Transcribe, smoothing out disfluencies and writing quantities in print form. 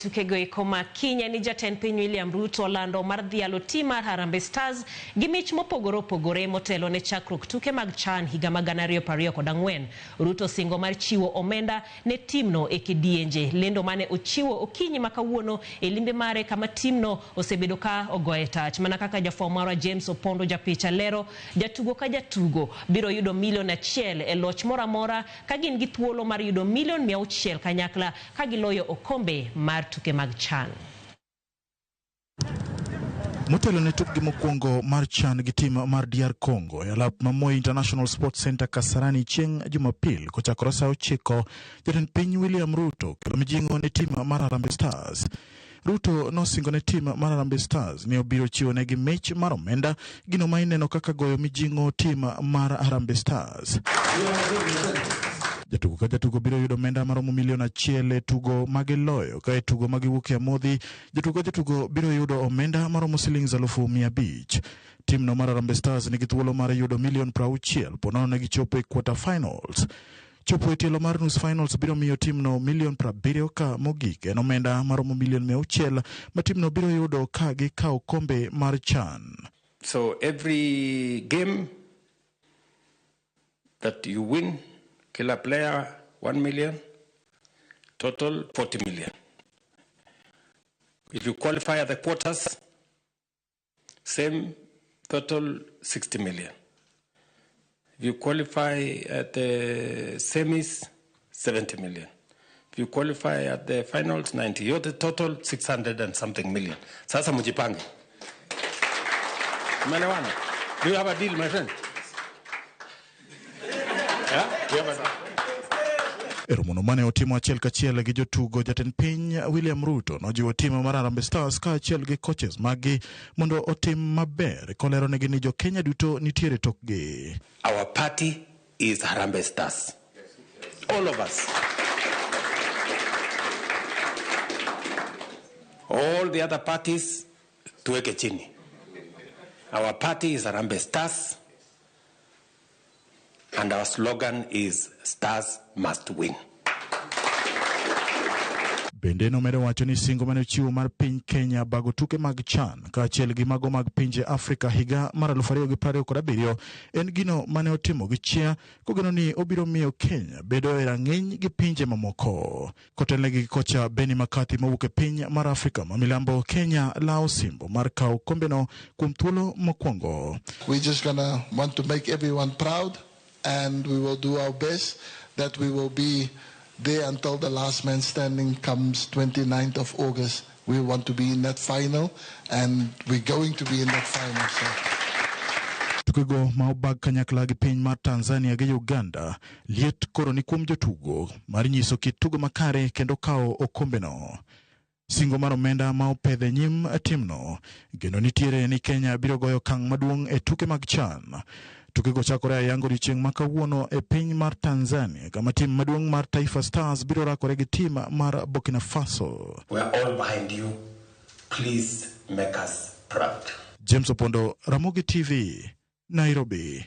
Tukego eko ma kiny en ni jatend piny William Ruto olando mar dhialo tim mar Harambee Stars gi mich mopogore opogore motelo ne chakruok tuke mag CHAN higa mag 2024. Ruto osingo mar chiwo omenda ne timno e kidienje. Lendo mane ochiwo okinyi ma kawuono e limbe mare kama timno osebedo ka ogoye tach. Mana kaka jafwambo marwa James Opondo japicha lero, jatugo ka jatugo biro yudo milion achiel e loch moro amora ka gin gi thuolo mar yudo milion 600 kanyakla ka giloyo okombe mar tuke mag CHAN. Motelo ne tukgi mokwongo mar CHAN gi tim mar DR Congo e alap ma Moi International Sports Center Kasarani chieng' Jumapil kochakore sa 9, jatend piny William Ruto kelo mijing'o ne tim mar Harambee Stars. Ruto nosingo ne tim mar Harambee Stars ni obiro chiwo negi mich mar omenda, gino ma ineno kaka goyo mijing'o tim mar Harambee Stars. Jatugo ka jatugo biro yudo omenda maromo milion achiel e tugo ma giloyo, ka e tugo ma giwuok e amodhi, jatugo ka jatugo biro yudo omenda maromo silings 500,000. Timno mar Harambee Stars nigi thuolo mar yudo milion 60 ponono ne gichopo e quarter finals. Chopo e tielo mar nus finals biro miyo timno milion 70 ka mogik en omenda maromo milion 600 ma timno biro yudo ka gikawo kombe mar CHAN. So every game that you win, kila player 1 million, total 40 million. If you qualify at the quarters, same total 60 million. If you qualify at the semis, 70 million. If you qualify at the finals, 90. Yote total 600 and something million. Sasa mujipange. Umeelewana? Do you have a deal, my friend? Yeah? Do you have a deal? E romono mane otimo achiel kachiel gi jotugo, jatend piny William Ruto nojiwo tim mar Harambee Stars kaachiel gi coaches maggi mondo otim maber kolero negi ni jo Kenya duto nitiere tokgi. Our party is Harambee Stars. All of us. All the other parties tuweke chini. Our party is Harambee Stars. And our slogan is Stars must win. Bende nomedo wacho ni singo mane ochiwo mar piny Kenya bago tuke mag CHAN kaachiel gi mago mag pinje Afrika higa mar 2027 en gino mane otimo gi chia kogeno ni obiro miyo Kenya bedo e rang'iny gi pinje mamoko. Kotelnegi gi kocha Benni McCarthy mowuok e piny mar Afrika ma milambo, Kenya lawo simbo mar kawo kombeno kuom thuolo mokwongo. We're just going to want to make everyone proud, and we will do our best that we will be there until the last man standing comes 29th of August. We want to be in that final, and we're going to be in that final. Tukego ma obag kanyakla gi piny mar Tanzania gi Uganda, liet koro ni kuom jotugo mar nyiso kit tugo makare kendo kawo okombeno. Singo mar omenda ma opedhe nyim timno, geno nitiere ni Kenya biro goyo okang' maduong' e tuke mag CHAN. Tukego chakore ayanga odiechieng' ma kawuono e piny mar Tanzania, kama tim maduong' mar Taifa Stars biro rakore gi tim mar Burkina Faso. We are all behind you. Please make us proud. James Opondo, Ramogi TV, Nairobi.